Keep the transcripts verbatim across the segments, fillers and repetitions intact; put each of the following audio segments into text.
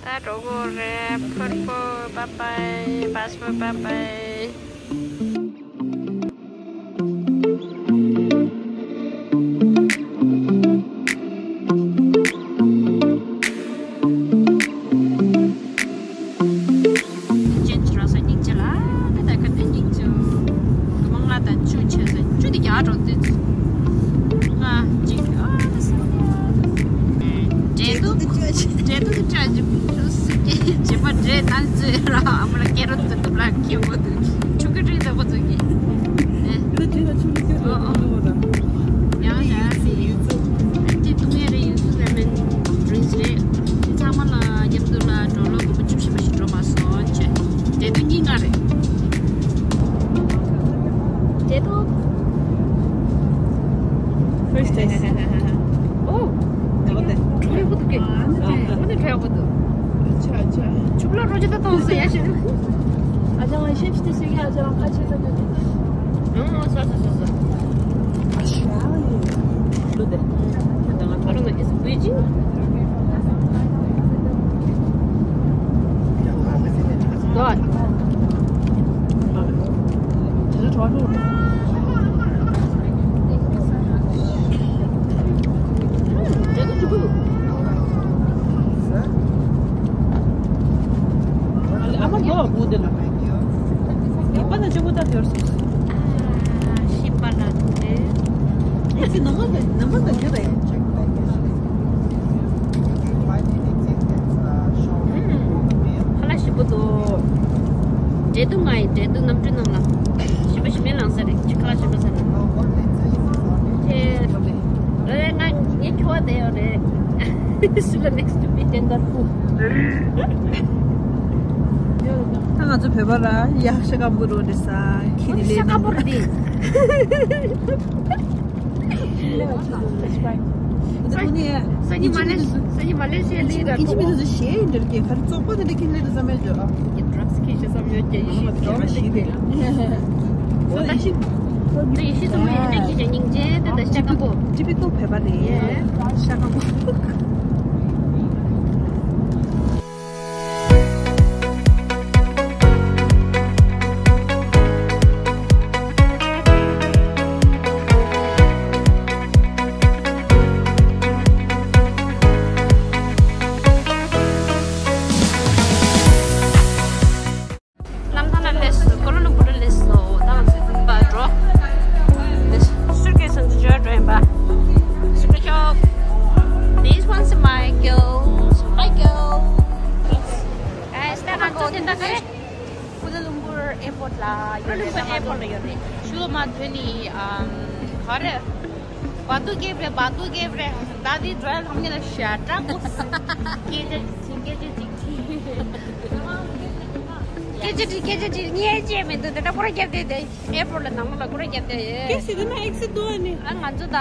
ད་འགྲོ་གི་རེད། ཕུར་བུ་bye bye, passport bye bye. ཅན་གྱི་ར་ས་སྙིང་རྗེ་ལ། དེ་ད་ག་དེ་སྙིང་རྗེ། དུ་མ་ལྔ་དང་བཅུ་བྱས་ས་བཅུ་དེ་རྒྱ་འགྲོ་དུས། ལྔ་གཅིག་ཨ་ལ་ས། འབྲས་དུག་འབྲས་དུག་དེ་སྐྲ་གཅིག་པུ་སུ་སྐྱེ་བྱེད་པ་འདྲེ་ནང་ཚོས་ར་ཨ་མ་ལ་སྐད་རོ་དུ་དུ་ལ་སྐྱེ་བོ་དུ་ཆུ་ཀི་ཀྲིན་ལ་ཁོ་ཚོ་གི། དེ་ད་ཆུ་ཀི་ཀྲིན་ལ་ཁོ་ཚོ་གི། ཡང་ཡང་སི་ཡུ་ཚུ་ཨན་ཏི་ཏུ་ངེ་རེ་ཡུ་ཚུ་ལེ་མན་ཌི་རིང་སི་རེད། ཚང་མ་ལ་མཉམ་དུ་ལ་འགྲོ་ལོ་དགུ་བཅུ་བཞི་པ་ཞིག་འགྲོ་མ་སོང་ཆེ། དེ་དུ་གཉིས་ལྔ་རེད། དེ་དུ། First taste. Oh. འགྲོ་ལེ་བུ་དུ་ཀེ། འགྲོ་ལེ་བུ་དུ། ཆུ་ལ་རོ་ཅི་ད་ཏོང་སེ་ཡ་ཤི། ཨ་ཅང་ལ་ཤེབ་ཤི་ཏེ་སེ་གི་ཨ་ཅང་ལ་ཁ་ཆེ་ས་ཉོ་ཏེ། ཨང་སོ་སོ་སོ་སོ། I don't know, it's Beijing? ཧ་ལས་ཞིམ་པོ་འདུག་འབྲས་དུག་ང་ཡི་འབྲས་དུག་རྣམ་སྤྲུལ་རྣམས་ལ། ཞིམ་པོ་ཞིམ་མེད་ལངས་ས་རེད། ཁྱི་ཁ་ཞིམ་པོ་ཟ་ན། ཁྱེད་རེད་ང་ངའི་ཁྱོ་བ་བསྡད་ཡོད་རེད། སུ་ལ་next to be tender food. ད་ང་ཚོ་བོད་པ་ར་ཡག་ཤ་སྐམ་པོ་རོ་རེད་ས། ཁྱི་ནི་ལས་ཤ་སྐམ་པོ་རེད། སང་ཉིན་མ་ལེ་སང་ཉིན་མ་ལེ་ཤི་ཡ་ལི་ར་ཁྱི་མི་ཚོ་ཞེ་ཡིན་འདྲ་གི་ཁར་བཙོག་པ་དེ་འདྲ་ཁྱི་ལི་ར་བསམ་ཡ་ཅོ། ཁྱི་ཌྲག་སི་ཁྱི་ཤ་བསམ་ཡོད་ཀྱི་ཡིན་ཤི་ཁྱི་ཤ་ཤི་རེད། ད་ཡེ་ཤི་ཚོ་མ་ཡིན་ན་ཁྱི་ཤ་སྙིང་རྗེ་དེ་ད་ཤ་སྐམ་པོ། ཊི་པི་ཀལ་བོད་པ་རེད། ཤ་སྐམ་པོ། གནམ་ཐང་ལ་སླེབས་སོང་། ཀོ་ལ་ལུམ་བུར་ལ་སླེབས་སོང་། ད་ང་ཚོ་འདི་པར་འགྲོ། This suitcase འདི་འཇོག་འགྲོ་ཡིན་པ། Suitcase. These ones are my girls. Hi, girl. Guys, ད་ང་ཚོ་དེ་འདྲ་ག་རེ། ཀུ་ལ་ལུམ་བུར་ཨེར་པོར་ཊི་ལ་ཡོད་རེད། ཀུ་ལ་ལུམ་བུར་ཨེར་པོར་ཊི་ལ་ཡོད་རེད། ཞུ་མ་ཐོན་ནི་ཨམ་ག་རེ། བ་དུ་གེབ་རེད། བ་དུ་གེབ་རེད། ད་དེ་ཌ་རའི་བར་ལ་ཤ་ཏྲ་ཀོ། སྐད་ཆ་ཅིག་སྐད་ཆ་ཅིག་སྐད་ཆ་ཅིག་སྐད་ཆ་ཅིག་ངས་བྱས་མི་འདུག་དེ་འདྲ་སྐོར་ར་བརྒྱབ་བསྡད་དེ། ཨེར་པོར་ཊི་ལ་ནང་ལོགས་ལ་སྐོར་ར་བརྒྱབ་བསྡད་ཡོད། སྐད་ཆ་དེ་ན་ཨེག་སི་ཊི་འདུག་ཨ་ནི། ཨ་ང་ཚོ་ད་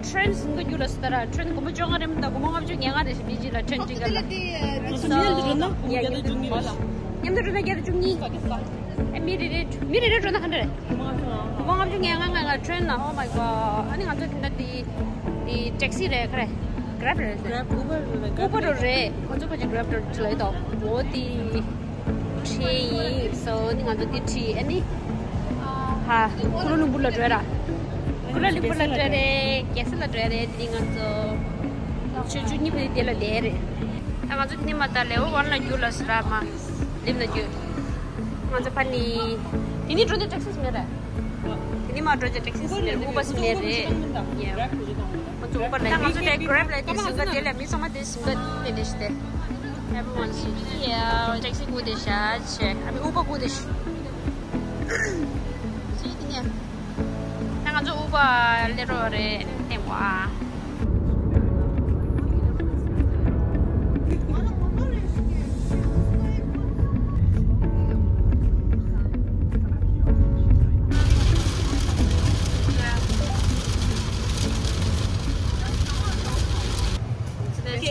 ཊེ་རེན་ཟིན་ག་རྒྱུ་ལ་སུ་ད་ར་ཊེ་རེན་སྒོར་མོ་བཅོ་ལྔ་རེ་མི་འདུག་སྒོར་མོ་ལྔ་བཅུ་ང་ལྔ་རེ་ཞིག་པི་ཇི་ལ་ཊེ་རེན་ཅིག་ག་ལ། ང་ཚོ་མཉམ་དུ་འགྲོ་ན་བརྒྱ་དང་བཅུ་གཉིས། མཉམ་དུ་འགྲོ་ན་བརྒྱ་དང་བཅུ་གཉིས། ཨ་མི་རེ་རེ་མི་རེ་རེ་འགྲོ་ན་ག་འདྲ་རེད། སྒོར་མོ་ལྔ་བཅུ་ང་ལྔ་ང་ལྔ་ཊེ་རེན་ལ། Oh my god. ཨ་ནི་ང་ཚོ་དེ་འདྲ་དེ་དེ་ཊེག་སི་རེད་ག་རེད། གྷི་རེབ་རེད། གྷི་རེབ། ཨུ་བར་རེད། ཨུ་བར་རེད། ཁོ་ཚོ་ཁོ་ཅིག་གྷི་རེབ་རེད་ལབ་ཡོད་དོ། འོ་དེ་ཁྲིད་ཡིན། སོ་ནི་ང་ཚོ་དེ་ཁྲིད། ཨ་ནི་ཧ་ཀུ་ལ་ལུམ་བུར་ལ་འགྲོ་ར། ཀུ་ལ་ལུམ་བུར་ལ་འགྲོ་རེད། རྒྱལ་ས་ལ་འགྲོ་རེད། དེ་ནི་ང་ཚོ་ཆུ་ཆུ་གཉིས་པོ་དེ་དེ་ལ་བསྡད་རེད། ད་ང་ཚོ་དེ་ནི་མ་ད་ལེ་ཨུ་བར་ལ་རྒྱུགས་ལ་སི་ར་མ་ལིབ་ལ་རྒྱུགས། ང་ཚོ་ཕ་ནི་དེ་ནི་འགྲོ་དུས་ཊེག་སི་མེད་རེད། དེ་ནི་མ་འགྲོ་ཅེ་ཊེག་སི་མེད་རེད། ཨུ་བར་མེད་རེད། ང་ཚོ་ཨུ་བར་ལ། ད་ང་ཚོ་དེ་གྷི་རེབ་ལ་དེ་སུ་ག་དེ་ལ་མི་ཚང་མ་དེ་སུ་ག་དེ་དེ་ཤི་དེ། Everyone is here. ཊེག་སི་སྒུག་དེ་ཤ་ཆེ། ཨ་མི་ཨུ་བར་སྒུག་དེ་ཤི། ཤི་དེ་ནི། ད་ང་ཚོ་ཨུ་བར་སླེབས་རོགས་རེད། ཨ་ནི་སྟེང་བ།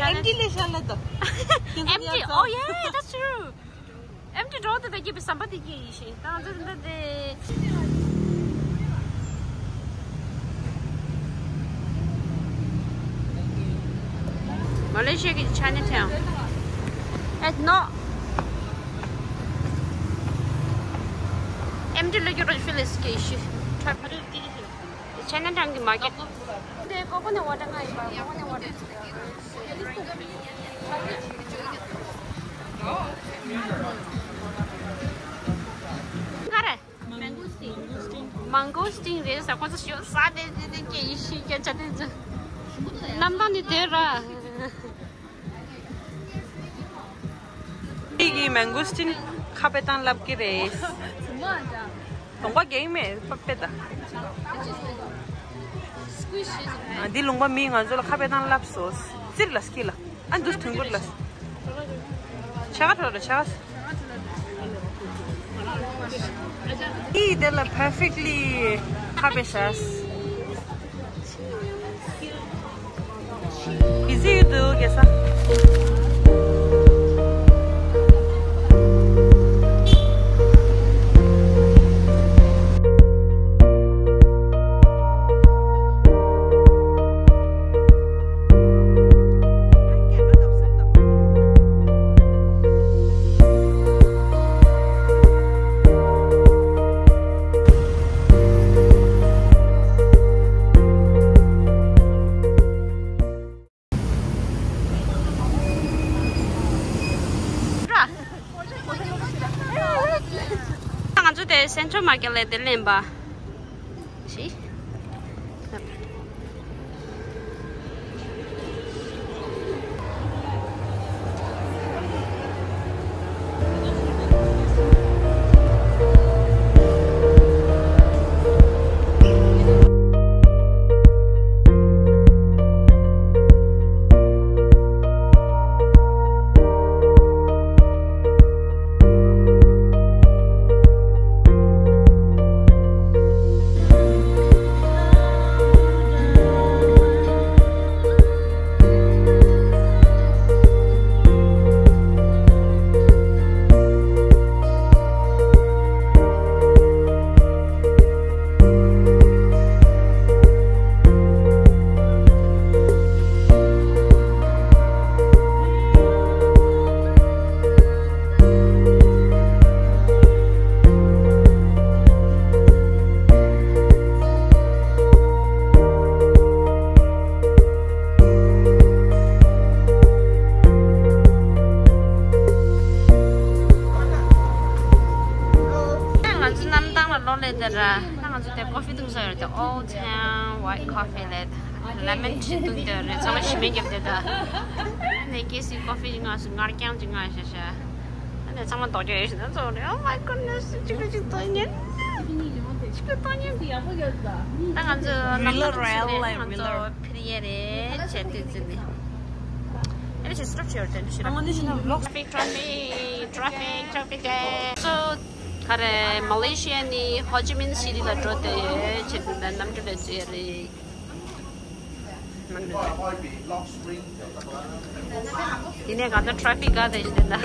Empty ལས་ཤར་ལ་དོ། Empty. Oh yeah, that's true. ཨེམ་ཊི་འགྲོ་དེ་ད་སྐྱིད་པའི་ཟམ་པ་དེ་སྐྱིད་ཡིན་ཞིང་། ད་ང་ཚོ་དེ་འདྲ་དེ། མ་ལེ་ཤི་ཡ་གི་ཆ་ནི་ཐེང་། Eh, no. Empty liquor refillers ke ishi. Chinatown ki market. De coconut water ngai ba, coconut water. Kare. Mango sting. Mango sting རེད་ས་ཁོ་ཚོ་ཤོ་ས་དེ་དེ་དེ་སྐད་ཡིག་ཤེས་སྐད་ཆ་དེ་ཚོ། གནམ་ཐང་ནི་དེ་ར། འདི་གི་མན་གོ་སྟིན་ཁ་པེ་ཏང་ལབ་ཀྱི་རེད། གདོང་པ་རྒྱག་མེད་པ་པེ་ད། ཨ་འདི་ལུང་པ་མི་ང་ཚོ་ལ་ཁ་པེ་ཏང་ལབ་སོང་། ཙིར་ལ་སྐྱིད་ལ། ཨ་འདུག་དུང་འབུར་ལ། ཆ་ག་ཐོག་ལ་ཆ་ག། ཨི་དེ་ལ་perfectly ཁ་པེ་ཤ། Busy འདུག་གེ་ས། ང་ཚོ་དེ་Central Market ལ་དེ་ལེན་པ། ཤི། ང་ཚོ་གནམ་ཐང་ལ་ལོག་སླེབས་དེ་ར། ད་ང་ཚོ་དེ་ཀོ་ཕི་འཐུང་ས་ཡོད་རེད་དེ། Old Town White Coffee ལབ། Lemon tea འཐུང་དེ་རེད། ཚང་མ་ཞི་མི་རྒྱབ་དེ་ད། ནས་ཀེ་སི་ཀོ་ཕི་ཅིག་མངགས་སོང་། མངར་རྐྱང་ཅིག་མངགས་ཤག་ཤག་ཨ་ནས་ཚང་མ་ལྡོག་རྒྱུ་ཡོད་ཤག་ད་ཚོ་རེད། Oh my goodness གཅིག་གིས་གཅིག་ལྡོག་ཉན། གཅིག་གིས་ལྡོག་ཉན། ད་ང་ཚོ་གནམ་ཐང་ལ་ལོག་སླེབས། ང་ཚོ་ཕི་རི་ཡ་རེད་བྱས་དུས་ཚོད་ནས། ཨེ་ཅེ་སི་ཊོབ་བྱས་ཡོད་དེ་འདྲ་ཞིག་རེད། Traffic, traffic, traffic, traffic jam. So ག་རེ། མ་ལེ་ཤི་ཡ་ནས་ཧོ་ཅི་མིན་སི་ཊི་ལ་འགྲོ་དེ་ཡོད་ཅེས་དེ་འདྲ་གནམ་གྲུ་ལ་འཛུལ་ཡ་རེད། ཡིན་ནའི་གང་ལྟར་traffic ག་དེ་ཞིག་དེ་འདྲ།